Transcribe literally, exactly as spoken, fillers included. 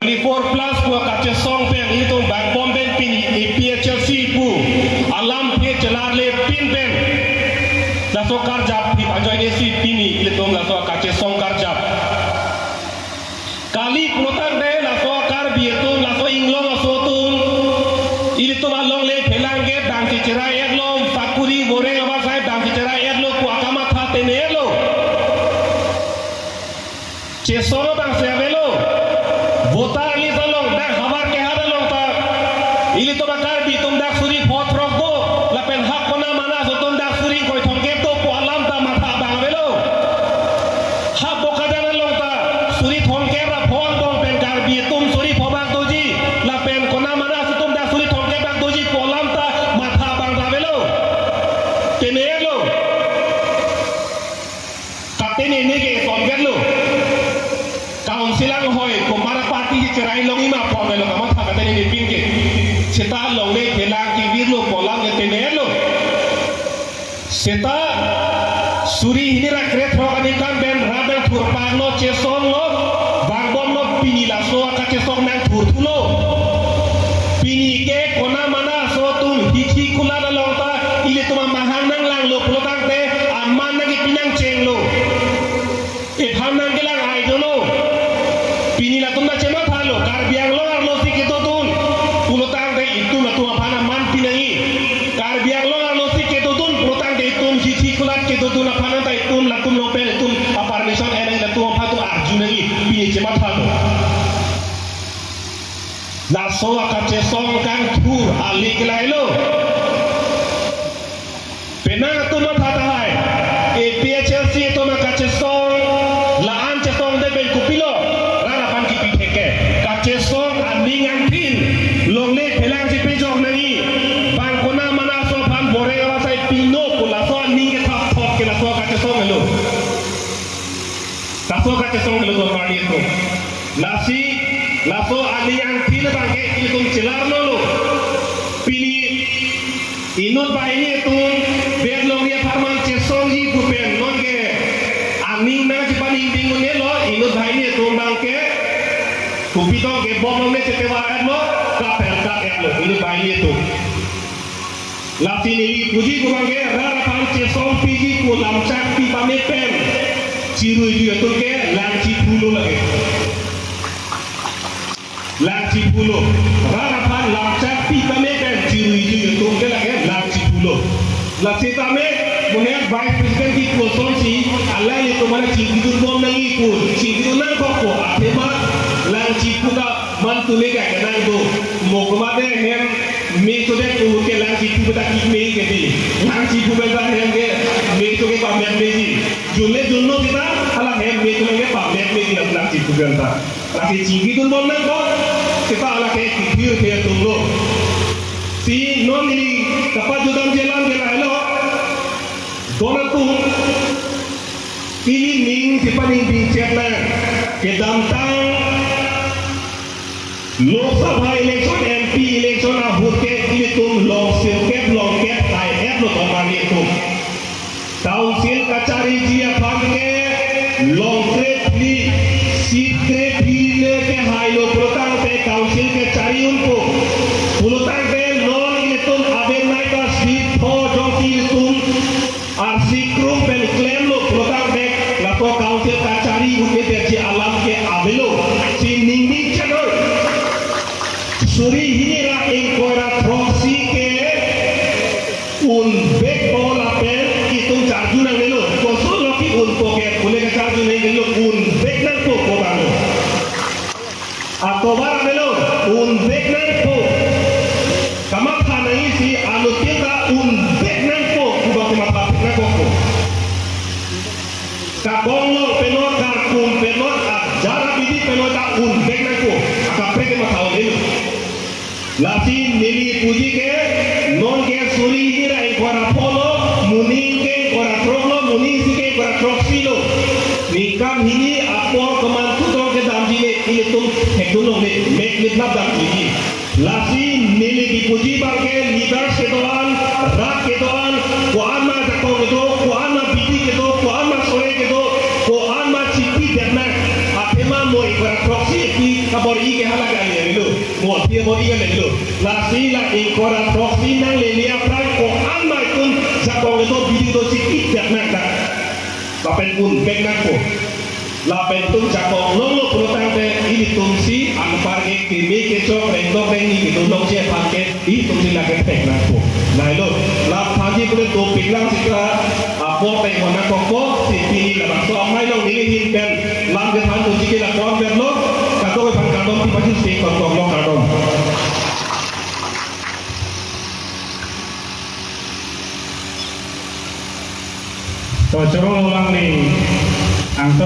Twenty-four plus pu akachesong pen ilitum bangbom pen pini A P H L C pu alam phe chelarle pin pen laso karjap thip ajoinesi pini ilitum laso akachesong karjap. Kali pulotangte laso Karbi atum, laso inglong aso atum, ilitum alongle phelang ke bang si cherai-etlo, sakuri boreng abang sai bang si cherai-etlo pu akamatha tene-etlo. Chesong abang si avelo. Voter list along dak havar kehat along ta ilitum a-Karbi atum dak suri pho throk do, lapen ha kona mana aso atum dak suri ingkoi thomkep do pu alam ta matha abang avelo. Ha Bokajan along ta suri thomkep ra pho angbong pen Karbi atum suri pho bak doji, lapen kona mana aso atum dak suri thomkep bak doji pu alam ta matha abang ta avelo. Tene-etlo. Katenene ke somketlo. Council anghoi komat aparty si cherai longji ma pu avelo kamatha katenene pin ke. Seta longle phelang kevirlo pu alam ke tene-etlo. Seta suri hini ra krethrok aningkan pen rat nangthurpaklo, chesonglo, bangbomlo, pini laso akachesong nangthurthulo. Pini ke kona mana aso atum hithi kulat along ta ilitum amahang nanglanglo pulotangte aman nangkipi nangchenglo. Ephan nangkelang ai dolo. Pini latum ta chemathalo, Karbi Anglong arlo si kedodun pulotangte itum latum aphan aman pi nangji. Karbi Anglong arlo si kedodun pulotangte itum hithi kulat kedodun aphan ta itum latum along pen itum a-permission en nangji, latum aphan atum arju nangji, pini chemathalo. Laso akachesong kangthur ale ke lahelo. Penang atum matha tahai, A P H L C atum akachesong, la-an chesongde pen kopilo, rat aphan kipi thek ke. Kachesong aning angthin longle phelang si pejok nangji. Bang kona mana aso aphan boreng abang sai pino pu laso aning kethap thot ke laso akachesong helo. Laso akachesong helo, Karbi atum. Lasi laso aning angthin abang ke ilitum chelarlo lo. Pini inut banghini atum bed longri apharman chesongji pu pen non ke aning nangchepaningding un-elo, inut banghini atum abang ke kopi tong ke bom longle chetevar-etlo, kaper kat-etlo inut banghini atum. Lasi neli puji pu abang ke rat aphan chesong piji pu lamchak pi pame pen chiruijui atum ke lang chiphulo lake. Lang chiphulo. Rat aphan lamchak pi pame pen chiruijui atum ke lake lang chiphulo. Lasi tame mo hem Vice President kipu asonsi alanglitum aphan chingkidun bom nangji pu, chingkidun nangkok pu, athema lang chiphu ta man tumi ka kenang do. Mo komat ahem me chodet pu ke lang chiphu ta kik me ke di. Lang chiphu pen ta hem ke me cho ke pamek meji. Junle junlo seta hala hem me cho ke pamek meji lang chiphu pen ta. Lake chingkidun bom nangkok, seta lake kithir ke atumlo. Si non ili kapajudamji alam ke lahelo. Don atum, ili ning chepaningding chet nang, kedamtang Lok Sabha election, M P election ahut ke ilitum long sirkep long kep kai-etlo, Karbi atum. Council kachariji aphan ke long kre phli, seat kre phli le kehailo pulotangte council kechari unpo. Pulotangte non ilitum aben nai ta seat pho jongsi ilitum arsi krung pen klemlo pulotangte laso council kachari un-edetji alam ke avelo. Si ningning chet nang. Suri hini ra ingkoi ra throksi ke unvekpo lapen itum charju nangnelo. Kosonlo ke-unpo ke pule kacharju nangnelo, unvek nangpo pu abanglo. Atovar avelo, unvek nangpo. Kamatha nangji si anuttin ta unvek nangpo pu abang kamatha nangkokpo. Kabong long penot, karkum penot, ajar abidi penot ta unvek nangpo. Akaprek ke matha un-elo. Lasi neli puji ke, non ke suri hini ra ingkoi ra pholo, moning ke ingkoi ra throklo, moning isi ke ingkoi ra throksilo. Ningkan hini apor keman thu tong kedamji le ilitum hekdun longle, mek liplap damji. Lasi neli kipuji abang ke leaders kedo-an, rat kedo-an, ko-an ma jakong kedo, ko-an ma bidi kedo, ko-an ma sore kedo, ko-an ma chipi detna, athema mo ingkoi ra throksi pi kabor-i ke Hala kali avelo, mo thia mo ikan avelo. Lasi la ingkoi ra throksi nanglele aphrang ko-an ma itum jakong kedo bidi do si ik jak nang ta. Lapen un bek nangpo. Lapen itum jakong longlo pulo tangte ilitum si anpar ke keme kechok rengdok rengni kedo longji aphan ke ilitum si lake thek nangpo. Lahelo, la thanji pule dopik lang sita, apot pen ko nangkokpo, si pini labangso amei along neli ahin pen lam kethan doji ke la ko-an pen lo, kadokave aphan kardom ti pajut si kongkong lo, kardom. To choro lo langli, angton